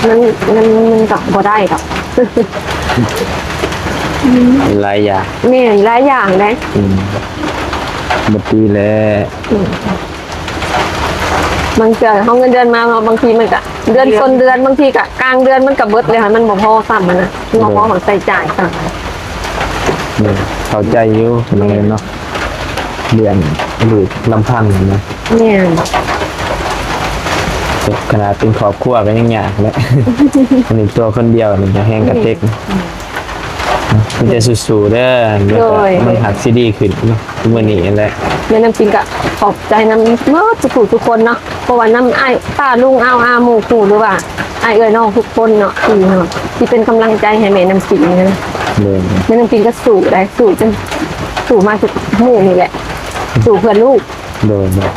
ມັນ ມັນ ມັນກໍບໍ່ໄດ້ດອກ ຫຼາຍຢ່າງ ແມ່ນ ຫຼາຍຢ່າງເດ້. ອືມ ບໍ່ດີແຫຼະ. ອືມ ບາງເທື່ອເຮົາເງິນເດືອນມາເນາະ ບາງທີມັນກະເດືອນ ເດືອນຕົ້ນເດືອນ ບາງທີກະກາງເດືອນມັນກະເບິດແລ້ວ ມັນບໍ່ພໍຊ້ຳຫັ້ນນະ ບໍ່ພໍ ໂດຍ ໃຊ້ຈ່າຍຊ້ຳ. ໂດຍ ເຂົ້າໃຈຢູ່ ໂດຍ ເນາະ ລ້ຽງລູກລຳພັງນະ. ແມ່ນ ຂະໜາດເປັນຄອບຄົວກໍຍັງຍາກແຫຼະ ອັນນີ້ຕົວຄົນດຽວນີ້ກໍແຮງກະເຕັກ. ມີແຕ່ສູ້ໆເດີ ໂດຍ ມັນຫາກຊິດີຂຶ້ນເນາະ ມື້ນີ້ແຫຼະ. ແມ່ນ້ຳປິງກໍຂອບໃຈນຳໝົດທຸກໆຄົນເນາະ ບໍ່ວ່ານຳອ້າຍປ້າລຸງອາວອາໝູ່ຄູ່ ຫຼືວ່າອ້າຍເອື້ອຍນ້ອງທຸກຄົນເນາະ ທີ່ເນາະ ທີ່ເປັນກຳລັງໃຈໃຫ້ແມ່ນ້ຳປິງນະ. ໂດຍ ແມ່ນ້ຳປິງກໍສູ້ໄດ໋ ສູ້ຈົນ ສູ້ມາທຸກມື້ນີ້ແຫຼະ ສູ້ເພື່ອລູກ. ໂດຍ ໂດຍ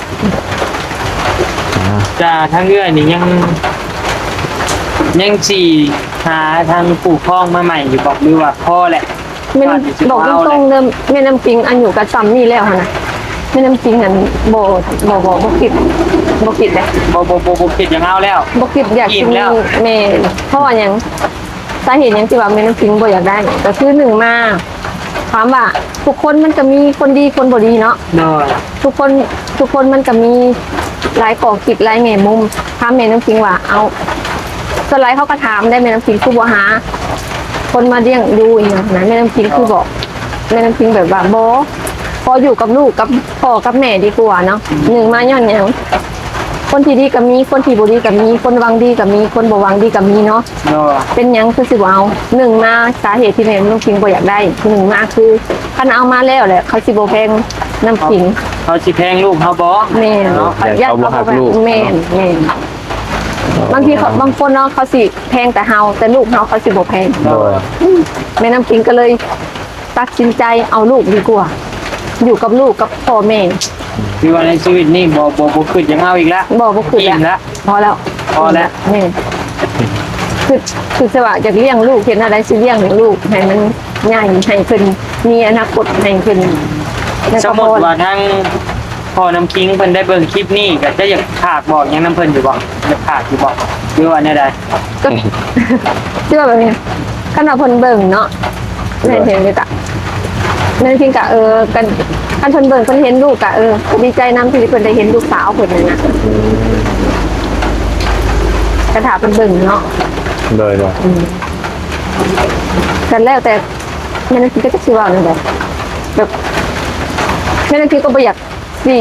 ອ່າ ກະທາງເອື້ອຍນີ້ຍັງ ຍັງຊິຫາທາງຄູ່ຄອງມາໃໝ່ຢູ່ບໍ່ ຫຼືວ່າພໍແລ້ວ? ແມ່ນ ບອກຕົງໆເດີ ແມ່ນ້ຳປິງອາຍຸກໍສ່ຳນີ້ແລ້ວຫັ້ນນະ ແມ່ນ້ຳປິງຫັ້ນບໍ່ ບໍ່ ບໍ່ ບໍ່ຄິດ ບໍ່ຄິດເດ້ ບໍ່ ບໍ່ ບໍ່ ບໍ່ຄິດຢາກເອົາແລ້ວ ບໍ່ຄິດຢາກຊິມີ ແມ່ນ ເພາະວ່າຫຍັງ? ສາເຫດຫຍັງທີ່ວ່າແມ່ນ້ຳປິງບໍ່ຢາກໄດ້ ກໍຄືໜຶ່ງມາ ຖາມວ່າທຸກຄົນມັນກໍມີຄົນດີຄົນບໍ່ດີເນາະ. ໂດຍ ທຸກຄົນ ທຸກຄົນມັນກໍມີຫຼາຍຂໍ້ຄິດຫຼາຍແງ່ມຸມ. ຖາມແມ່ນ້ຳປິງວ່າ ເອົາ ສ່ວນຫຼາຍເຂົາກໍຖາມໄດ໋ ແມ່ນ້ຳປິງຄືບໍ່ຫາຄົນມາລ້ຽງດູອີ່ຫຍັງນະ? ແມ່ນ້ຳປິງຄືບອກ ແມ່ນ້ຳປິງແບບວ່າ ບໍ່ ຂໍຢູ່ກັບລູກກັບພໍ່ກັບແມ່ດີກວ່າເນາະ. ໜຶ່ງມາຍ້ອນຫຍັງ? ຄົນທີ່ດີກໍມີ ຄົນທີ່ບໍ່ດີກໍມີ ຄົນຫວັງດີກໍມີ ຄົນບໍ່ຫວັງດີກໍມີເນາະ. ໂດຍ ເປັນຫຍັງຄືຊິບໍ່ເອົາ? ໜຶ່ງມາ ສາເຫດທີ່ແມ່ນ້ຳປິງບໍ່ຢາກໄດ້ ໜຶ່ງມາຄື ຄັນເອົາມາແລ້ວແຫຼະ ເຂົາຊິບໍ່ແພງນ້ຳປິງ ເຂົາຊິແພງລູກເຮົາບໍ່? ແມ່ນ ເນາະ ຢ້ານເຂົາບໍ່ຮັກລູກ ແມ່ນ ແມ່ນ ບາງທີເຂົາ ບາງຄົນເນາະ ເຂົາຊິແພງແຕ່ເຮົາ ແຕ່ລູກເຮົາ ເຂົາຊິບໍ່ແພງ. ໂດຍ ແມ່ນ້ຳປິງກໍເລີຍ ຕັດສິນໃຈເອົາລູກດີກວ່າ ຢູ່ກັບລູກກັບພໍ່ແມ່. ຄືວ່າໃນຊີວິດນີ້ບໍ່ ບໍ່ ບໍ່ຄິດຢາກເອົາອີກລະ ບໍ່ ບໍ່ຄິດ ອີ່ມລະ ພໍແລ້ວ ພໍແລ້ວ ແມ່ນ ຄິດ ຄິດແຕ່ວ່າຢາກລ້ຽງລູກ ເຮັດແນວໃດຊິລ້ຽງໃຫ້ລູກໃຫ້ມັນໃຫຍ່ ໃຫ້ເພິ່ນມີອະນາຄົດ ໃຫ້ເພິ່ນ ສົມມຸດວ່າທາງພໍ່ນ້ຳຄິງເພິ່ນໄດ້ເບິ່ງຄລິບນີ້ ກໍຈະຢາກຝາກບອກຫຍັງນຳເພິ່ນຢູ່ບໍ່? ຢາກຝາກຢູ່ບໍ່ ຫຼືວ່າແນວໃດ? ກໍ ຄືວ່າແບບນີ້ ຄັນວ່າເພິ່ນເບິ່ງເນາະ ແມ່ນເຫັນຢູ່ກະ ແມ່ນພິງກະ ເອີ ກັນ ຄັນເພິ່ນເບິ່ງ ເພິ່ນເຫັນລູກກະ ເອີ ດີໃຈນຳທີ່ເພິ່ນໄດ້ເຫັນລູກສາວເພິ່ນນັ້ນນະ ກະຖ້າເພິ່ນເບິ່ງເນາະ. ໂດຍ ໂດຍ ອືມ ກໍແລ້ວແຕ່ ແມ່ນພິງກໍຈັກຊິເວົ້າແນວໃດ ແບບ ແມ່ນພິງກໍບໍ່ຢາກ ຊິ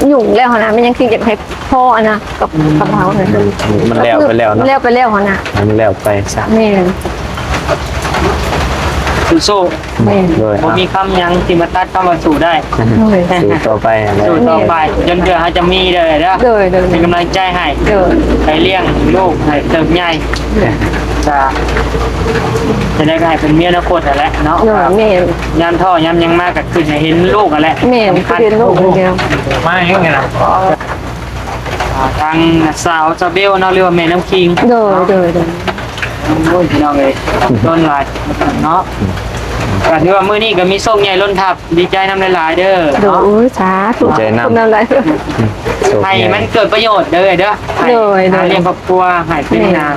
ຫຍຸ້ງແລ້ວຫັ້ນນະ ແມ່ນຍັງຄິດຢາກໃຫ້ພໍອັນນະ ກັບ ກັບເຮົາຫັ້ນນະ ມັນແລ້ວໄປແລ້ວເນາະ ແລ້ວໄປແລ້ວຫັ້ນນະ ໃຫ້ມັນແລ້ວໄປຊະ ແມ່ນ ສູ້ໆ ແມ່ນ ໂດຍ ບໍ່ມີຄຳຫຍັງທີ່ມາຕັດຄຳວ່າສູ້ໄດ້ ໂດຍ ສູ້ຕໍ່ໄປຫັ້ນແຫຼະ ສູ້ຕໍ່ໄປ ຈົນເທື່ອເຮົາຈະມີເດີ ເດີ ໂດຍ ໂດຍ ເປັນກຳລັງໃຈໃຫ້ ໂດຍ ໃຫ້ລ້ຽງລູກໃຫ້ເຕີບໃຫຍ່ ໂດຍ ກະ ຈະໄດ້ກະໃຫ້ເປັນເມຍອະນາຄົດຫັ້ນແຫຼະເນາະ. ໂດຍ ແມ່ນ. ຍາມທ້ອຍາມຫຍັງມາກະຄືໃຫ້ເຫັນລູກຫັ້ນແຫຼະ. ແມ່ນ ສຳຄັນ ເຫັນລູກຢ່າງດຽວ. ມາແຮງນີ້ນະ ອ່າ ທາງສາວ ສາວເບວເນາະ ຫຼືວ່າແມ່ນ້ຳຄິງ. ໂດຍ ໂດຍ ໂດຍ. ໂອ້ຍ ພີ່ນ້ອງເອີຍ ຕົ້ນຫຼາຍເນາະ. ກະຖືວ່າມື້ນີ້ກະມີໂຊກໃຫຍ່ລົ້ນທັບ. ດີໃຈນຳຫຼາຍໆເດີ. ໂດຍ ເນາະ ໂອ້ຍ ສາທຸ. ດີໃຈນຳ ຂອບຄຸນນຳຫຼາຍ. ໃຫ້ມັນເກີດປະໂຫຍດເດີ ເດີ. ໂດຍ ໂດຍ. ຫາລ້ຽງຄອບຄົວ ໃຫ້ເປັນ ແມ່ນ ໜ້າ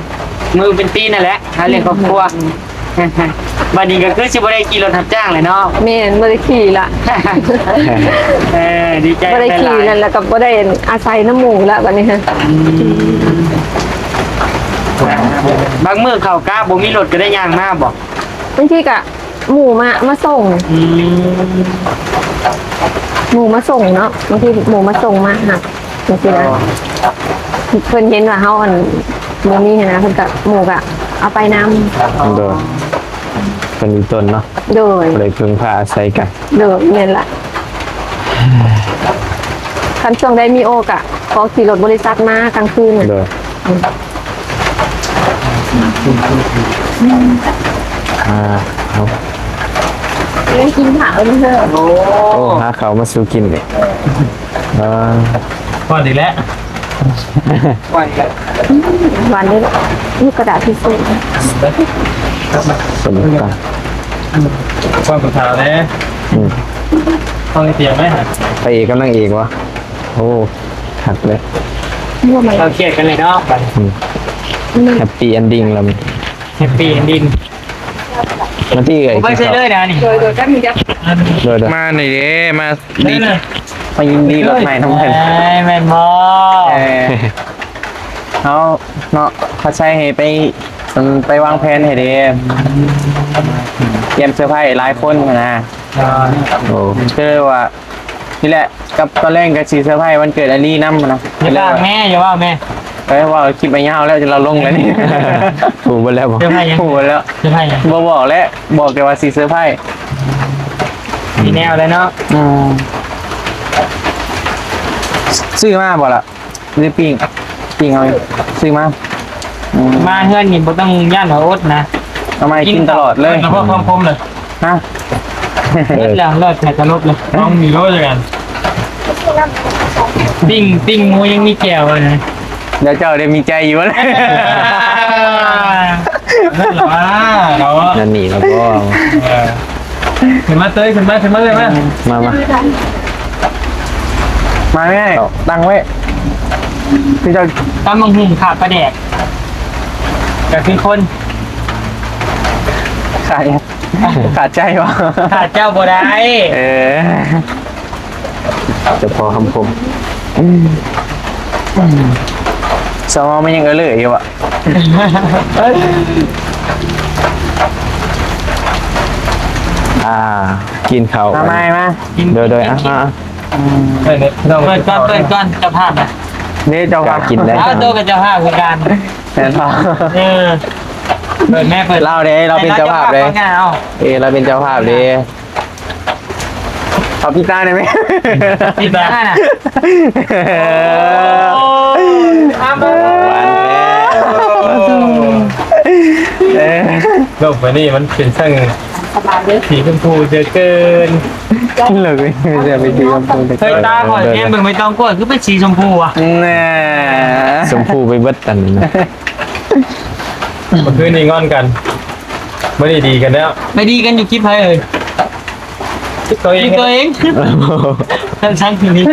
ມືເປັນຕີນຫັ້ນແຫຼະ ຫາລ້ຽງຄອບຄົວ. ອືມ ບັດນີ້ກໍຄືຊິບໍ່ໄດ້ຂີ່ລົດຮັບຈ້າງແລ້ວເນາະ. ແມ່ນ ບໍ່ໄດ້ຂີ່ລະ. ເອີ ດີໃຈ ບໍ່ໄດ້ຂີ່ ຫຼາຍໆ ນັ້ນ ແລ້ວກໍບໍ່ໄດ້ອາໄສນຳໝູ່ລະບັດນີ້. ອືມ ບາງມື້ເຂົ້າກະບໍ່ມີລົດ ກໍໄດ້ຍ່າງມາບໍ? ບາງທີກະ ໝູ່ມາ ມາສົ່ງ. ອືມ ໝູ່ມາສົ່ງເນາະ ບາງທີໝູ່ມາສົ່ງມາຮັບຈັ່ງຊີ້ນະ. ເພິ່ນເຫັນວ່າເຮົາ ອັນ ບໍ່ມີຫັ້ນນະ ເພິ່ນກະ ໝູ່ກະເອົາໄປນຳ. ໂດຍ ເພິ່ນມີຕົນເນາະ. ໂດຍ ບໍ່ໄດ້ເພິ່ງພາອາໄສກັນ. ໂດຍ ແມ່ນລະ. ຄັນຊ່ວງໃດມີໂອກາດ ຂໍຂີ່ລົດບໍລິສັດມາກາງຄືນ. ໂດຍ. ອ່າ ເອົາ ໄດ້ກິນເຂົ້າເດີ. ໂອ້ ໂອ້ ຫາເຂົ້າມາສູ່ກິນເດ້. ອ່າ ຮອດອີກແລ້ວ ຫວານເດ້. ຢູ່ກະດາດທິຊຊູ່ ສົມຕາ ຄວາມປວດເທົ້າແດ່. ອືມ ເຮົາໄດ້ຕຽມໄວ້ຫາ ພະເອກກັບນາງເອກວະ. ໂອ້ ຄັກເລີຍ. ເຮົາຄຽດກັນເລີຍເນາະ. ອືມ ແຮບປີ້ເອັນດິງແລ້ວ. ແຮບປີ້ເອັນດິງ. ມາທີ່ເອີຍ ບໍ່ໄປໃສເລີຍນະນີ້. ໂດຍ ໂດຍ ແປັບໜຶ່ງຈ້ະ. ໂດຍ ໂດຍ. ມານີ້ເດ້ ມາດີ ມາຍິນດີລົດໃໝ່ນຳເພິ່ນ. ເອີຍ ແມ່ນບໍ່? ເອີ ເຮົາເນາະ ເຂົາໃຊ້ໃຫ້ໄປ ໄປວາງແຜນໃຫ້ເດ້ ຕຽມເຊີໄພຫຼາຍຄົນຫັ້ນນະ. ໂອ້ ຄືວ່າ ນີ້ແຫຼະ ກັບຕອນແລງກໍຊິເຊີໄພວັນເກີດອາລີນຳນະ. ຢ່າບອກແມ່ ຢ່າເວົ້າແມ່. ເອີ ເວົ້າຄລິບໄປຍາວແລ້ວ ຈົນລາວລົງແລ້ວນີ້. ຮູ້ເບິດແລ້ວບໍ່? ເຊີໄພຫຍັງ? ຮູ້ເບິດແລ້ວ. ເຊີໄພຫຍັງ? ບໍ່ບອກແຫຼະ ບອກແຕ່ວ່າຊິເຊີໄພ. ມີແນວໃດເນາະ. ອືມ ຊື້ມາບໍ່ລະ? ຫຼືປີ້ງ? ປີ້ງເອົາ ຊື້ມາ. ອືມ ມາເຮືອນນີ້ບໍ່ຕ້ອງຢ້ານວ່າອົດນະ ເອົາມາໃຫ້ກິນຕະຫຼອດເລີຍ. ສະເພາະຄວາມຄົມເລີຍ. ຮະ? ເອີ ແລ້ວ ແລ້ວແຕ່ຕະຫຼົບເລີຍ. ຕ້ອງມີໂລດກັນ. ປີ້ງ ປີ້ງໝູຍັງມີແຈ່ວເລີຍ. ແລ້ວເຈົ້າໄດ້ມີໃຈຢູ່ບໍ່? ວ່າເນາະ ນັ້ນນີ້ລະບໍ່. ເອີ ຂຶ້ນມາເຕີຍ ຂຶ້ນມາ ຂຶ້ນມາເລີຍ ມາ ມາ ມາ ມາແມ່ ເອົາ ຕັ້ງໄວ້. ຄືເຈົ້າ ຕຳບັກຫຸ່ງຂາດປາແດກ ກໍຄືຄົນ ຂາດ ຂາດໃຈບໍ່? ຂາດເຈົ້າບໍ່ໄດ້. ເອີ ເຈົ້າພໍ່ຄຳຄົມ. ສາວເມົາມັນຍັງເອີເລີຢູ່ບໍ່? ອ່າ ກິນເຂົ້າ ມາ ມາ ມາ ກິນ ໂດຍ ໂດຍ ອ່າ ອ່າ ອືມ ເປີດ ເປີດກ່ອນ ເປີດກ່ອນ ເຈົ້າພາບນະ. ນີ້ເຈົ້າພາບ ກິນໄດ້ ເອົາໂຕເປັນເຈົ້າພາບຄືກັນ. ແມ່ນບໍ່? ເອີ ເປີດແມ່ ເປີດ ລາວເດ້ ລາວເປັນເຈົ້າພາບເດ້. ເອີ ລາວເປັນເຈົ້າພາບເດ້. ຂໍປິດຕາໄດ້ໄໝ? ປິດຕານະ. ໂອ້ຍ ຫວານແທ້. ເອີ ໂລກໃບນີ້ມັນເປັນຊ່າງສະບາຍເດີ ສີຊົມພູເຫຼືອເກີນ. ເລີຍ ຈະໄປສີຊົມພູ ເຮີຍ ຕາຂ້ອຍແນມເບິ່ງໃບຕອງກ້ວຍຄືເປັນສີຊົມພູວະ. ແນ່ ຊົມພູໄປເບິດອັນນັ້ນນະ. ເມື່ອຄືນນີ້ງອນກັນ ມື້ນີ້ດີກັນແລ້ວ. ໄປດີກັນຢູ່ຄລິບໃຜເອີຍ? ຄລິບຕົວເອງ ຄລິບຕົວເອງ. ທັງໆ ຄືນີ້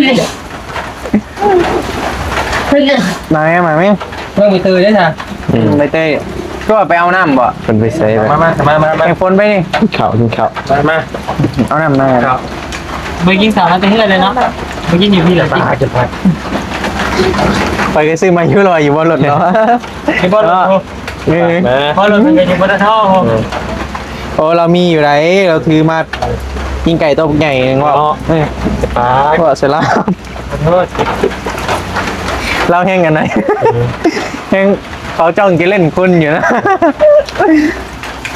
ມາແມ່ ມາແມ່. ເບິ່ງໃບເຕີຍເດ້ຊະ. ອືມ ໃບເຕີຍ ຄືວ່າໄປເອົານ້ຳບໍ່? ເພິ່ນໄປໃສ? ມາ ມາ ມາ ມາ ມາ ແມ່ຝົນໄປນີ້ ກິນເຂົ້າ ກິນເຂົ້າ. ມາ ມາ ເອົານ້ຳ ນ້ຳ. ໄປກິນເຂົ້າມາແຕ່ເຮືອນເລີຍເນາະ. ໄປກິນຢູ່ພີ້ລະຕິ. ຂ້ອຍກໍຊື້ມາຢູ່ລອຍຢູ່ບໍ່ລົດເນາະ. ຢູ່ບໍ່ລົດ. ເອີ ມາ ພໍລົດມັນກໍຢູ່ ປຕທ. ໂອ້ ລາວມີຢູ່ໃດ ລາວຖືມາ ປີ້ງໄກ່ໂຕບັກໃຫຍ່ໜຶ່ງເນາະ. ເອີ ປາກ ເວົ້າໃສ່ລາວ. ລາວແຮງອັນໃດ ເອີ ແຮງເຂົາຈ້ອງຈະເຫຼັ້ນຄຸນຢູ່ນະ.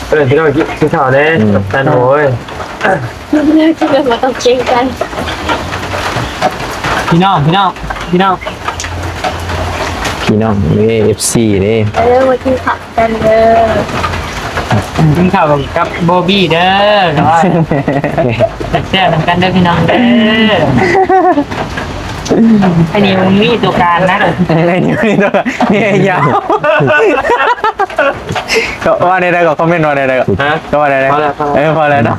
ເອີ ພີ່ນ້ອງກິນ ກິນເຂົ້າແດ່. ອືມ ກັບຕັນ ໂອ້ຍ. ກິນແລ້ວບໍ່ຕ້ອງເກງໃຈ. ພີ່ນ້ອງ ພີ່ນ້ອງ ພີ່ນ້ອງ ພີ່ນ້ອງເດ້ ເອັຟຊີເດ້ ເດີ ມາກິນເຂົ້າກັນເດີ ກິນເຂົ້າກັບໂບບີ້ເດີ ແຊບໆນຳກັນເດີພີ່ນ້ອງເດີ ອັນນີ້ມັນມີຕົວການນະ ເອີ ນີ້ຕົວການ ນີ້ຍາວ ກໍວ່າແນວໃດກໍຄອມເມັນວ່າແນວໃດກໍ ຮະ ກໍວ່າແນວໃດ ພໍແລ້ວ ພໍແລ້ວ ເອີ ພໍແລ້ວເນາະ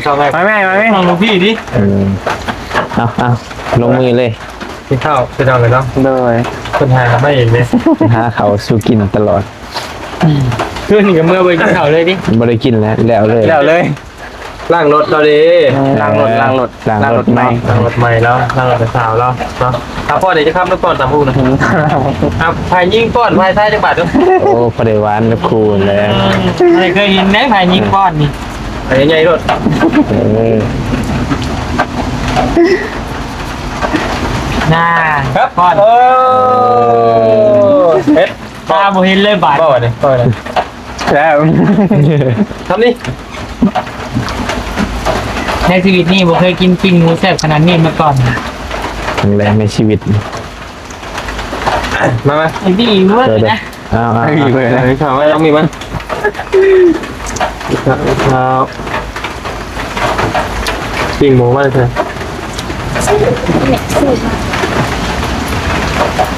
ຊອບໃຫ້ ມາແມ່ ມາແມ່ ນ້ອງລູກພີ່ດິ ເອີ ເອົາ ເອົາ ລົງມືເລີຍ ກິນເຂົ້າ ພີ່ນ້ອງເອີຍເນາະ ໂດຍ ເພິ່ນຫາມາເອງເດ້ ຫາເຂົ້າສູ່ກິນຕະຫຼອດ ຄືນນີ້ກໍເມືອບໍ່ໄດ້ກິນເຂົ້າເລີຍຕິ ບໍ່ໄດ້ກິນແລ້ວ ແລ້ວເລີຍ ແລ້ວເລີຍ ລ້າງລົດເຮົາເດ້ ເອີ ລ້າງລົດ ເອີ ລ້າງລົດ ລ້າງລົດ ລ້າງລົດໃໝ່ ລ້າງລົດໃໝ່ແລ້ວ ລ້າງລົດແຕ່ເຊົ້າແລ້ວເນາະ ຖ້າພໍໄດ້ຈະຄຳນະຄອນຕຳບັກຫຸ່ງນະ ອືມ ອ່ະ ຝ່າຍຍິງປ້ອນ ຝ່າຍຊາຍຈັກບາດເດີ ໂອ້ ພໍໄດ້ຫວານກັບຄູນແລ້ວ ເອີ ບໍ່ໄດ້ເຄີຍເຫັນເດ້ ຝ່າຍຍິງປ້ອນນີ້ ອັນໃຫຍ່ໂລດ ເອີ ນາ ຄັບ ປ້ອນ ໂອ້ ເຮັດ ຕາບໍ່ເຫັນເລີຍບາດ ບໍ່ບາດນີ້ ບໍ່ບາດນີ້ ແຊບ ຄຳນີ້ ໃນຊີວິດນີ້ບໍ່ເຄີຍກິນປີ້ງໝູແຊບຂະໜາດນີ້ມາກ່ອນ ຄັ້ງແລກໃນຊີວິດ ມາ ມາ ດີເວີຍນະ ເອົາ ເອົາ ເອົາ ເອົາ ເອົາ ເອົາ ເອົາ ເອົາ ເອົາ ເອົາ ເອົາ ເອົາ ເອົາ ປີ້ງໝູມາແຕ່ໃສ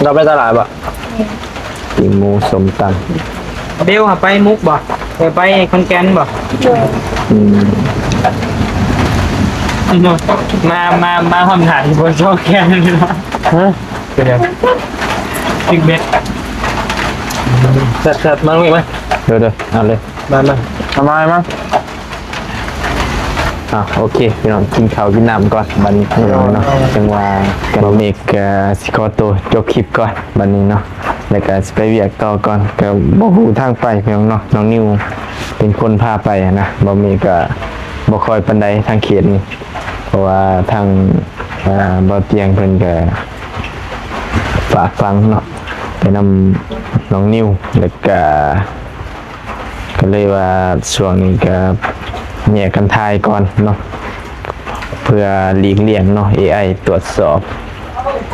ເຮົາໄປຕະຫຼາດບໍ່? ປີ້ງໝູ ສົ້ມຕຳ ເບວຫາໄປມຸກບໍ່? ເອີ ໄປຂອນແກ່ນບໍ່? ໂດຍ ອືມ ມາ ມາ ມາຮອດຖານບໍຊອກແກ່ນ ຮະ? ເປັນຫຍັງ? ຕິກເບັດ ແຊບໆ ມາ ມາ ມາ ເດີໆ ເອົາເລີຍ ມາ ມາ ເອົາມາ ມາ. ອ່າ ໂອເຄ ພີ່ນ້ອງ ກິນເຂົ້າກິນນ້ຳກ່ອນ ບັດນີ້ ໂດຍ ເນາະ ຈັ່ງວ່າກັນ ບ່າວເມກກໍຊິຂໍໂຕຈົບຄລິບກ່ອນ ບັດນີ້ເນາະ ແລ້ວກໍຊິໄປວຽກຕໍ່ກ່ອນ ກໍບໍ່ຮູ້ທາງໄປ ພີ່ນ້ອງເນາະ ນ້ອງນິວເປັນຄົນພາໄປນະ ບ່າວເມກກໍບໍ່ຄ່ອຍປານໃດທາງເຂດນີ້ ເພາະວ່າທາງ ອ່າ ບ່າວຕຽງເພິ່ນກໍຝາກຝັງເນາະ ໄປນຳນ້ອງນິວ ແລ້ວກໍ ກໍເລີຍວ່າຊ່ວງນີ້ກໍແຍກກັນຖ່າຍກ່ອນເນາະ ເພື່ອຫຼີກລ່ຽງເນາະ ເອໄອ ຕວດສອບ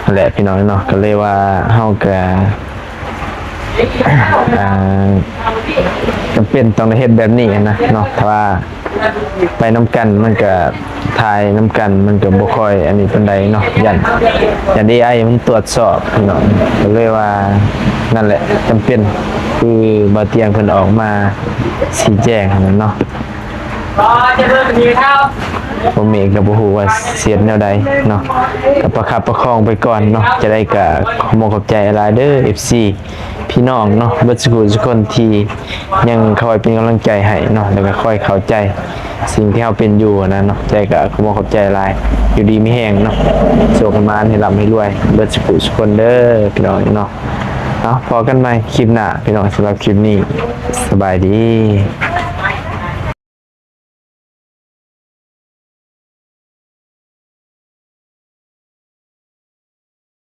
ຫັ້ນແຫຼະ ພີ່ນ້ອງເນາະ ກໍເລີຍວ່າເຮົາກໍ ອ່າ ຈຳເປັນຕ້ອງໄດ້ເຮັດແບບນີ້ນະເນາະ ຖ້າວ່າ ໄປນຳກັນມັນກະ ຖ່າຍນຳກັນມັນກະບໍ່ຄ່ອຍອັນນີ້ປານໃດເນາະ ຢ້ານ ຢ້ານເອໄອມັນຕວດສອບເນາະ ກໍເລີຍວ່າ ນັ້ນແຫຼະ ຈຳເປັນ ຄືບ່າວຕຽງເພິ່ນອອກມາຊີ້ແຈງຫັ້ນນະເນາະ ພໍ່ແມ່ກໍບໍ່ຮູ້ວ່າຊິເຮັດແນວໃດເນາະ ກໍປະຄັບປະຄອງໄປກ່ອນເນາະ ຈັ່ງໃດກໍຂໍຂອບອົກຂອບໃຈຫຼາຍເດີ ເອັຟຊີ ພີ່ນ້ອງເນາະ ເບິດສຸຜູ້ສຸຄົນທີ່ຍັງຄອຍເປັນກຳລັງໃຈໃຫ້ເນາະ ແລ້ວກໍຄອຍເຂົ້າໃຈສິ່ງທີ່ເຮົາເປັນຢູ່ນະເນາະ ໃຈກໍຂໍຂອບໃຈຫຼາຍ ຢູ່ດີມີແຮງເນາະ ໂຊກໃຫ້ໝານ ໃຫ້ລ່ຳໃຫ້ລວຍ ເບິດສຸຜູ້ສຸຄົນເດີພີ່ນ້ອງເນາະ ເອົາ ພໍ້ກັນໃໝ່ຄລິບໜ້າພີ່ນ້ອງ ສຳລັບຄລິບນີ້ ສະບາຍດີ.